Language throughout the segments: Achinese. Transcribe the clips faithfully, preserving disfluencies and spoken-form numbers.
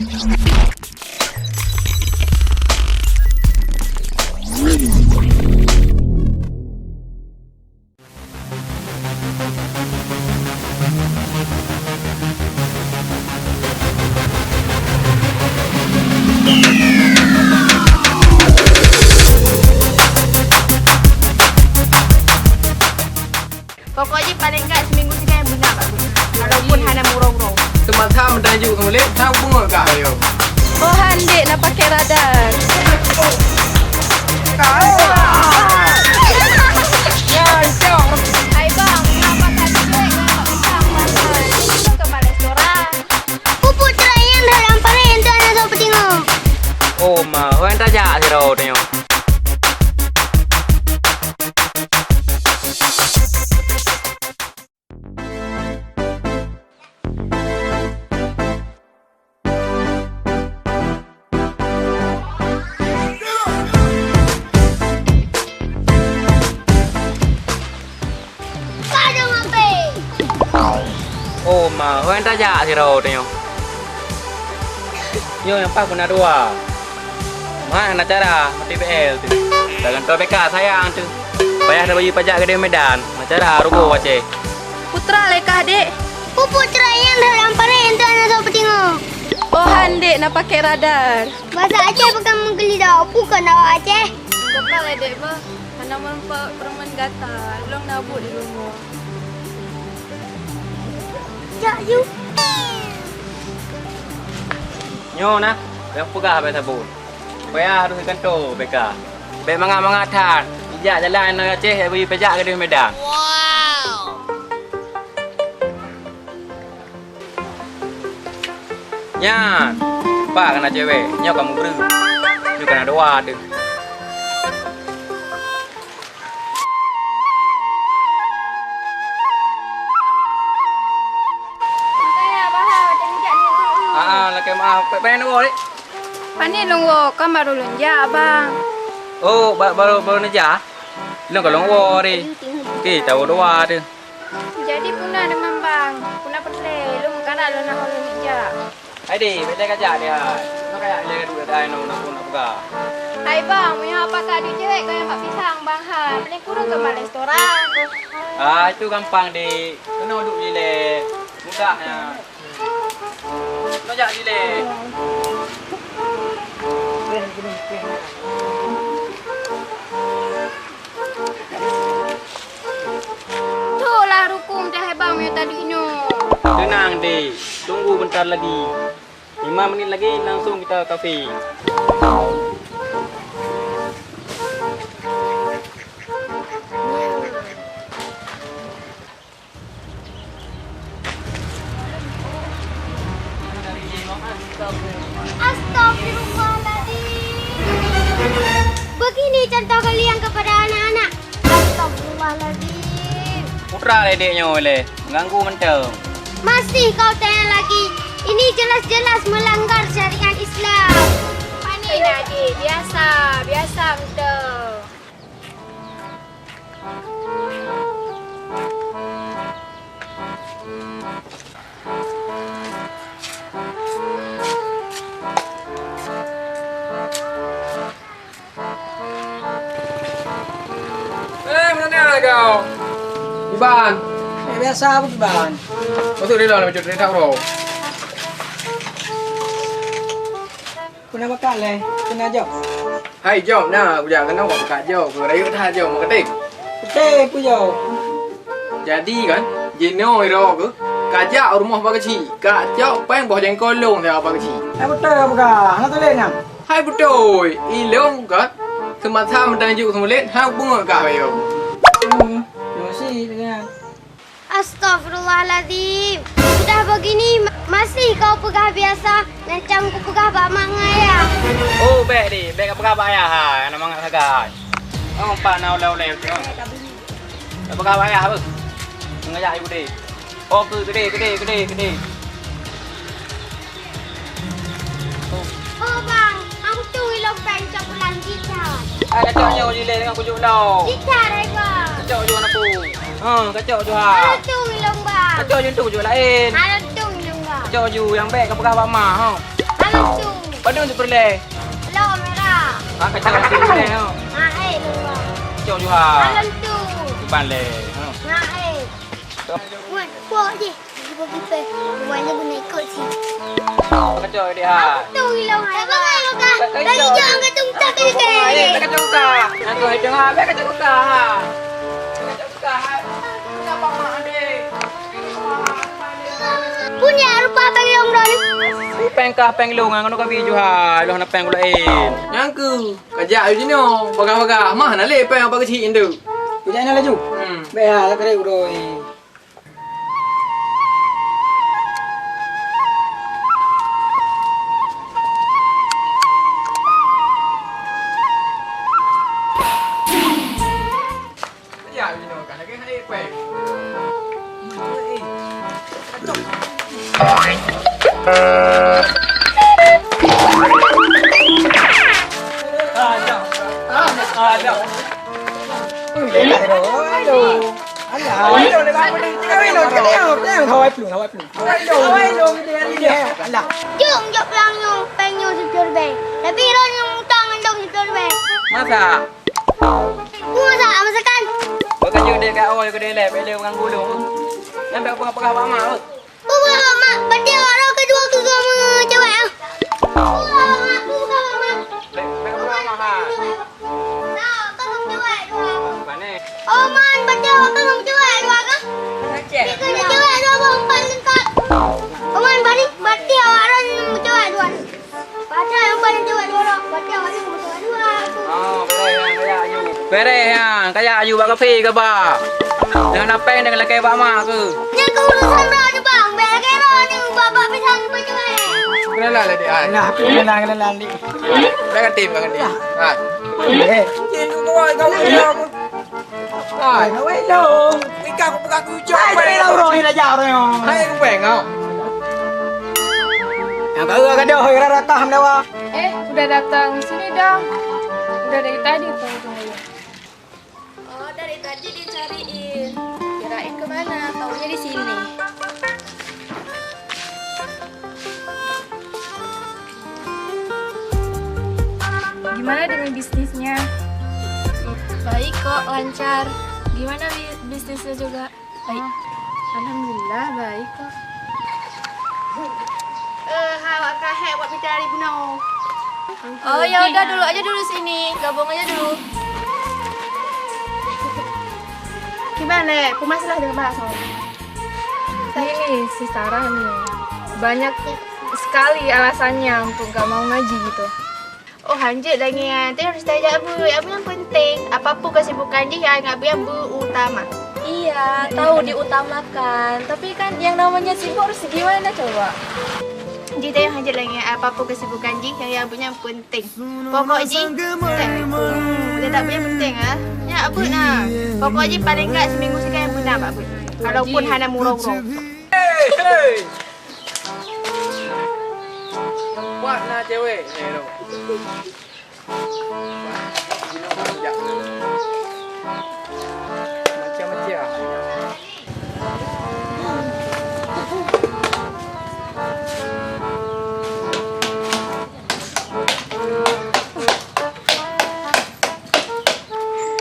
Pokok jih paleng enggak seminggu tiga nyang beuna bagus. Walaupun hana murong-rong. Teuma tham dan juk keumalek, tham bunga kah ayo. Oh, han dek na pakai radar. Hai bang, ngapa tadi cuek ngon mak pisang makan? Itu ke restoran. Pupuk cerai yang dalam parit itu anak soe peutingok. Oh ma, orang tajak sidroe tanyoe. Oh ma, hoi tajak sidroe tanyoe. Nyoe nyang paih guna dua. Mat hana cara, mati B L tu. Tagantoe B K sayang tu. Payah tabayeue pajak keudeh Medan. Hana cara, rugoe Aceh. Putra lé kah, Dek? Pupuk cerai yang dalam parit itu anak soe peutingok. Oh, han, Dek, na pakai radar. Bahasa Aceh bukan menggelidau, bukan awak Aceh. Goblok lé, Dek, bah. Hana meureumpok peurumoh gata. Ulôn na buet di rumoh. Jak, yu. Nyoe na, nyang peugah habéh saboh. Payah harôh geugantoe B K. Bék mangat-mangat that. Ijak jalan ngon Aceh, bri pajak keudeh Medan. Nyan, pat kana cewek, nyoe ka mubreuh. Nyoe kana dua teuh. Makanya, Abah, macam ni, jak ni. Ah, ah, lakèe meu'ah. Payah, payah nunggu, Dek. Pane lôn woe, kan barô lôn jak, Bang. Oh, ba-, barô, barô neujak? Lôn ka lôn woe, Dek. Oke, tawoe dua teuh. Jadi, peue na deungon Bang? Peue na peureulèe? Lôn meukarat lôn na lôn jak. Hai, Dek, bèk lé kajak, Dek, hai. Nyoe kajak lé duek, hai, nyoe, nyoe, nyoe, peugah. Hai, Bang, meunyoe apa ka duek cewek, kau yang bak pisang, Bang, hai. Paling kurang ke restoran. Ah, itu gampang, Dek. Keunoe duek ilèe. Mudah, ya. Keunoe jak ilèe. Cok lah rukung dah, hai Bang, meunyoe taduek nyoe. Teunang, Dek. Tunggu bentar lagi. Lima menit lagi langsung kita kafe. Astagfirullahaladzim. Begini contoh kalian kepada anak-anak. Astagfirullahaladzim. Putra lé dek nyoe lé, mengganggu mantong. Masih kau tanya lagi? Ini jelas-jelas melanggar syariat Islam. Pani Nadi, biasa, biasa mantong. Eh, mana kau? Iban. Eh, biasa apa Iban? Masuk di dalam, masuk di dalam. Peue na bakat lé? Peue na jok? Hai, jok na, kujak keunoe bakat jok, keu rayeuk that jok, meukeudeh. Beutôi, peue jok? Jadi kan, jinoe droe keuh, kajak u rumoh Pak Keuchik, kajak péng boh jangkôi lôn siat Pak Keuchik. Hai, beutôi ka peugah, hana tuléh nyan? Hai, beutôi, ilôn kan, seumasa meutanjuk seumulet, han beungeut kah bayeue. Hmm, terima kasih dengan. Astagfirullahaladzim. Sudah begini, ma-, masih kau peugah biasa, macam kupeugah bak mak ngon ayah. Oh, bèk di, bèk kapeugah bak ayah, ha, hana mangat sagai. Oh, empat na ulèe-ulèe, oh. Kapeugah bak ayah, beuh. Mengajak ibu deh. Oh, keu, keu deh, keu deh, keu deh, keu deh. Oh, bang, hang tueng ilôn péng cok bulan jih that. Ah, kacok nyoe jilèe ngon kujok nyoe. Jih that, hai, bang. Kacok ju hana pu. Ha, kacok ju ha. Hana tueng ilôn, bang. Kacok ju tu kujok laén. Hana tueng ilôn, bang. Kacok ju nyang bèk kapeugah bak ma, ha. Hana Padum jipeureulèe? Lom merah. Ha, kacau jipeureulèe, ha. Ha, eh, lom. Kacau juha. Malam tu. Kiban lé, ha. Ha, eh. Wan, puak je. Ibu kita. Wan, dia guna ikut sih. Kacau dia, ha. Aku tu hilang, hai. Apa kau, Kak? Kacau. Dari jauh angkat tungkak ke, ke. Eh, kacau tungkak. Nak tu hai tengah, kacau tungkak, ha. Kacau tungkak, ha. Kenapa mak adik? Pun ya rupa péng lôn droe nyoe. Péng kah péng lôn ngon ka bi juha, lôn hana péng laén. Nyang keu, kajak jinoe, bagah-bagah, mah na lé péng apa keuchik nyoe. Kujak na laju. Hmm. Bèk ha, tak keureuk uroe. Jom, jom pulang nyoe, péng nyoe siplôh ribèe. Tapi droe nyoe utang ngon dong siplôh ribèe. Masa? Peue masak, masakan? Beukajoe deh kat awai keudeh lé, bèk lé ureueng gulong. Nyan bèk peugah-peugah bak mak. Peugah bak mak, berarti awak droe keudua keu kamoe cewek ah. Peugah bak mak, peugah bak mak. Bèk, bèk peugah bak mak, ha. Nah, kamoe cewek dua. Pane? Oh, man, berarti awak kamoe cewek dua kah? Aceh. Tiga cewek dua, empat lengkap. Oh, man, berarti, berarti awak droe cewek dua. Padahai nyang paléng jaweueb dua, padahai awak nyoe meutuah dua. Oh, boleh, ya, ya, Ayu. Beres, ya. Kaya Ayu bak kafe ke ba? Jangan apa yang dengan lakée bak mak ke? Nyan keurusan droe nyoe, Bang. Bèk lakée droe nyoe, babah pisan peucuma. Kenalan lah, Dik, ai. Nah, kenalan, kenalan, Dik. Dah ganti, Bang, ganti. Ha. Eh. Cik, tu kuat kau punya. Hai, ngawai long. Ikan aku pegang tujuh. Hai, jadi lah orang ni dah jauh orang. Hai, aku pengau. Yang kau gadoh, orang datang dah wah. Eh, udah datang. Sini dong. Udah dari tadi tunggu-tunggu. Oh, dari tadi dicariin. Kirain kemana? Taunya di sini. Gimana dengan bisnisnya? Baik kok, lancar. Gimana bi-, bisnisnya juga? Baik. Alhamdulillah, baik kok. Eh, ha, awak kahek buat pita hari bunoe. Oh, ya udah, dulu aja dulu sini. Gabung aja dulu. Gimana, Lek? Peue masalah dengan bahasa? Ini si Sarah nih, banyak sekali alasannya untuk nggak mau ngaji gitu. Oh, hanjeuet lagèe nyan. Tapi harus tajak beuet. Apa yang penting, apapun kesibukan jih, anggap yang berutama. Iya, tahu diutamakan. Tapi kan yang namanya sibuk harus gimana coba? Jadi, hanjeuet lagèe nyan. Apapun kesibukan jih, yang, yang penting. Pokok jih, tak, hmm, dia tak punya penting ah. Ya, apa nah? Pokok jih paling enggak seminggu sekali yang benar, Pak. Walaupun hana murong-rong. Hey, hey. Kuat na cewek ni tu. Macam-macam.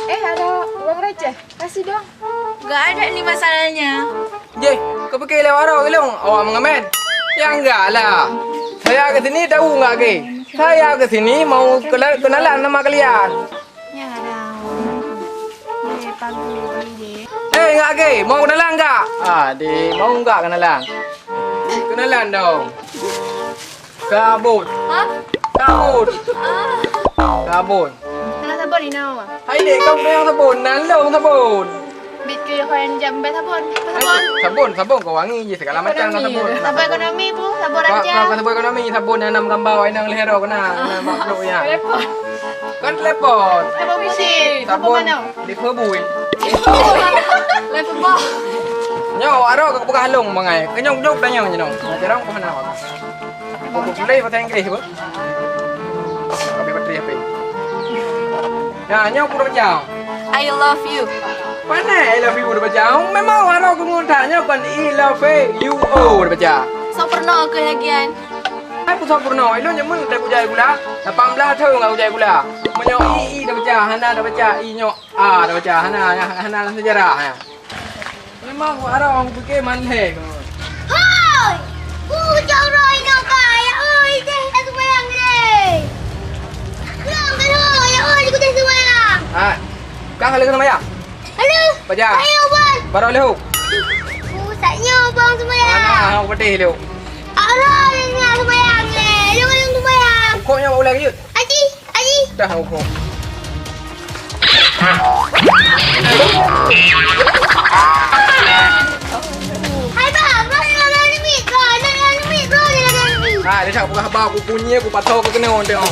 Eh, ada uang receh. Kasih dong. Gak ada nih masalahnya. Jeh, kau pikir lewat roh ke long? Awak mengamen? Ya enggak lah. Saya ke sini tahu enggak ke? Saya ke sini mau kela-, kenalan nama kalian. Ya ada. Eh, pagu je. Eh, enggak ke? Mau kenalan enggak? Ah, dek, mau enggak kenalan? Kenalan dong. Kabut. Hah? Kabut. Ah. Kabut. Kena sabon ni nama. Hai dek, kau kena sabon. Nan long sabon. Bit ke yang jam best sabon. Sabon. Sabon, sabon kau wangi je segala macam lah sabon. Sabon ekonomi pun, sabon raja. Kau sabon ekonomi, sabon yang enam gambar, yang leher kena. Enam makhluk ya. Telepon. Kan telepon. Sabon besi. Sabon mana? Di pebui. Level bawah. Nyoe awak roh kau peugah long mangai. Kenyong-nyong tanya nyoe. Jarang kau mana awak? Kau boleh bahasa Inggris apa? Kau boleh bateri H P. Nah, nyoe aku dah baca. I love you. Mana I love you dah baca? Memang awak roh kau ngon tanya kan I love you dah baca. So pernah ke lagian? Sampurna, ilôn nyoe meunan kujak gula. Lapan blah thôn ka kujak gula. Meunyoe i, i tabaca, hana tabaca, i nyoe a tabaca, hana, hana lam sejarah, ha. Memang ku arang kupike man lhèe. Hoi! Ku cok uroe inoe ka, ya oi, deh ka seumayang deh. Pulang ka lheueh, ya oi, ku deh seumayang. Ha, ka lheueh seumayang? Halo. Pajan? Ayo, Bang. Baroe lheueh. Ku sat nyoe, Bang, seumayang. Mana hang patéh lheueh? Arah ni nak seumayang leh. Lheueh, lheueh seumayang. Kok nyoe ulang jeuet? Aji, aji. Dah, aku. Hai, Bang, Bang, jangan lari mit, Bang, jangan lari mit, Bang, jangan lari mit. Ha, dia cakap bukan haba, aku bunyi, aku patah, aku kena orang tengok.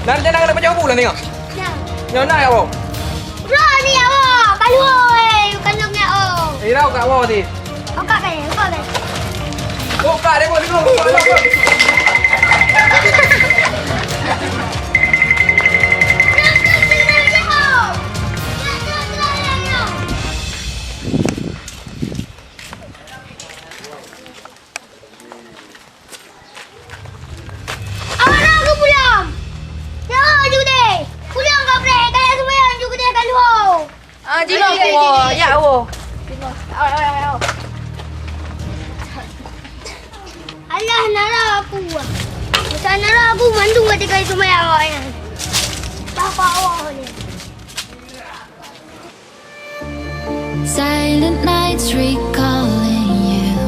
Dan jangan kena pecah bulan tengok. Ya. Nyoe na ya, Bang. Bro, ni ya, Bang. Kalu, eh, kalu ni, oh. Eh, rau kat bawah tadi. Buka kan, buka kan. Buka dia, buka, buka, buka, buka. Awak na keu pulang. Nyoe ju deh. Pulang ka preh, kaya seumayang ju deh ka luho. Ah, jinoe ku woe, ya woe. Alah, nara aku. Masa nara aku mandum ka tinggai seumayang awak nyan. Bah, bah, awak ni. Silent nights recalling you,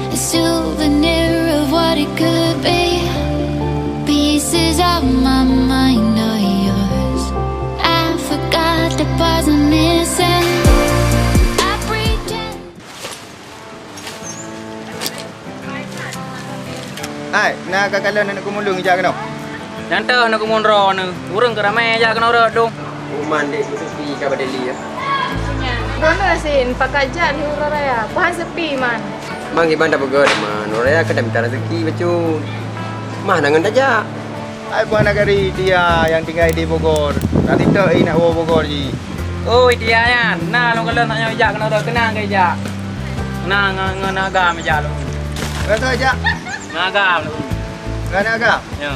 a souvenir of what it could be. Pieces of my mind are yours. I forgot the parts I'm missing. I pretend. Hai, na ka kalon aneuk keumulung jak keunoe? Nyang teuh aneuk keumulung droeneuh, ureueng keu ramé jak keunoe rot dong. Uman dek sepi ka badeli ya. Droeneuh asin, pakat jak di uroe raya, pahan sepi man. Mang iban tapeugöt man, uroe raya ka tamita rezeki bacut. Mah na ngon tajak. Hai buah nagari India nyang tinggai di Bogor. Tadi tok i nak woe Bogor ji. Oh, India nyan. Na lôn kalon tak nyoe jak keunoe rot, keunang keu jak. Na ngon, ngon agam jak lôn. Rasa jak? Ngon agam lôn. Ngon agam? Ya.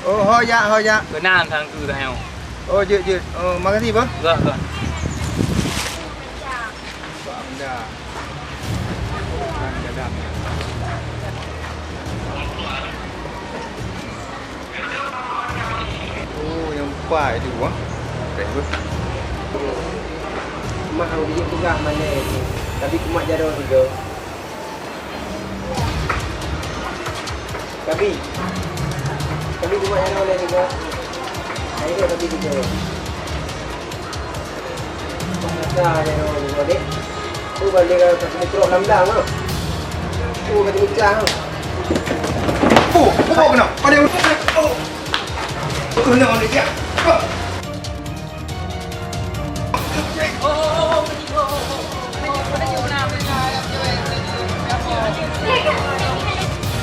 Oh, ho jak, ho jak. Keunang sang tu tak nyoe. Oh, jeuet, jeuet. Oh, makasih, Bang. Gak, gak. Bangda. Bangda. Oh, nyang empat tu, ah. Okey, bos. Mak hang bijih peugah malèe tu. Tapi kumat jaroe sigoe. Tapi, tapi kumat jaroe lé sigoe. Hai, tapi sigoe. Masa jaroe sigoe, dek. Tu balik ka, ka keuneuk trok lam dang, ah. Tu ka keuneuk cah, ah. Oh, oh, kena. Pada, oh. Kena, dia.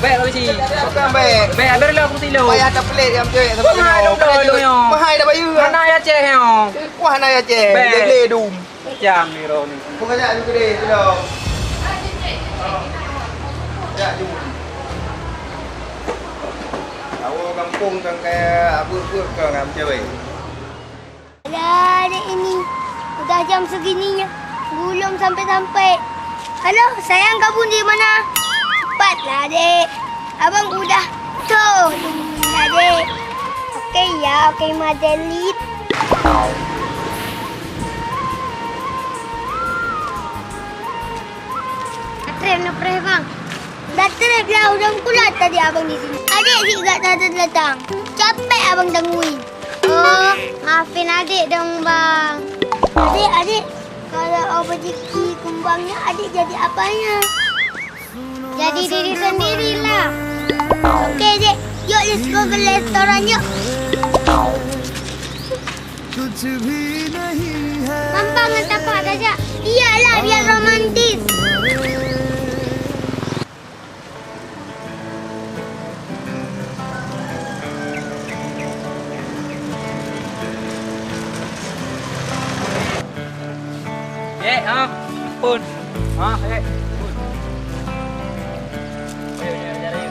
Bèk, Bang Bisi. Bukan bèk. Bèk, biar lah aku tilu. Payah tak pelit yang cewek. Wah, hai, dong, dong, dong, yo. Wah, hai, dah bayu. Hana ya ceh, yo. Wah, hana ya ceh. Bèk. Lele dum. Macam ni, Ron. Bukan tak aku deh, tu dah. Ya, dum. Awak kampung kan kayak abut-abut kan, kan, cewek. Alah, dek ini. Udah jam segini, belum sampai-sampai. Halo, sayang, kamu di mana? Cepatlah, dek. Abang udah. Tuh, tunggulah, dek. Oke, ya, oke, Madeline. Trép neupreh, Bang. Dah trép lah, udah kulat tadi abang di sini. Adik sik gak datang-datang. Capek abang tangui. Oh, maafin adik dong, Bang. Adik, adik, kalau Allah rezeki kumbangnya, adik jadi apanya? Jadi diri sendirilah. Oke, dek. Yuk, let's go ke restoran, yuk. Mambang ngon tapak tajak. Iyalah, biar romantis. Eh, ah, pun. Ah, eh, pun. Ayo, ayo, ayo, ayo.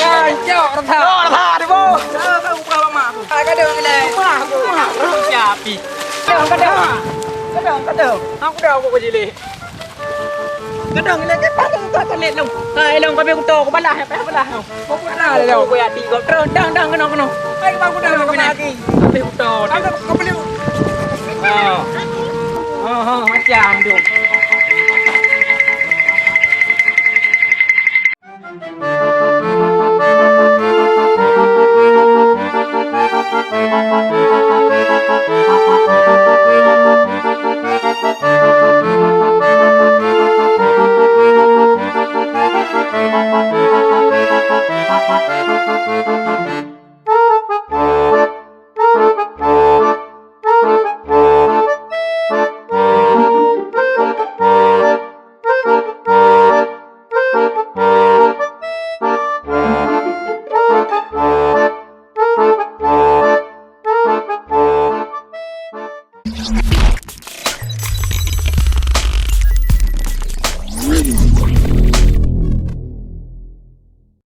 Nyan cok rasa. Cok rasa deh, boh. Ka ubah mak aku. Ah, kadang ni. Rumah aku. Rumah aku. Siapi. Kadang, kadang. Kadang, kadang. Aku dah aku kejilih. Kadang ni lagi pakai kau telit lu. Hai long, kami kuto, aku balah, apa balah. Kau pun dah lé. Kau ya tiga terus, dang, dang, kena, kena. Hai bang, aku dah kena lagi. Kami kuto. Kau beli. Ha. Ha, ha, macam tu.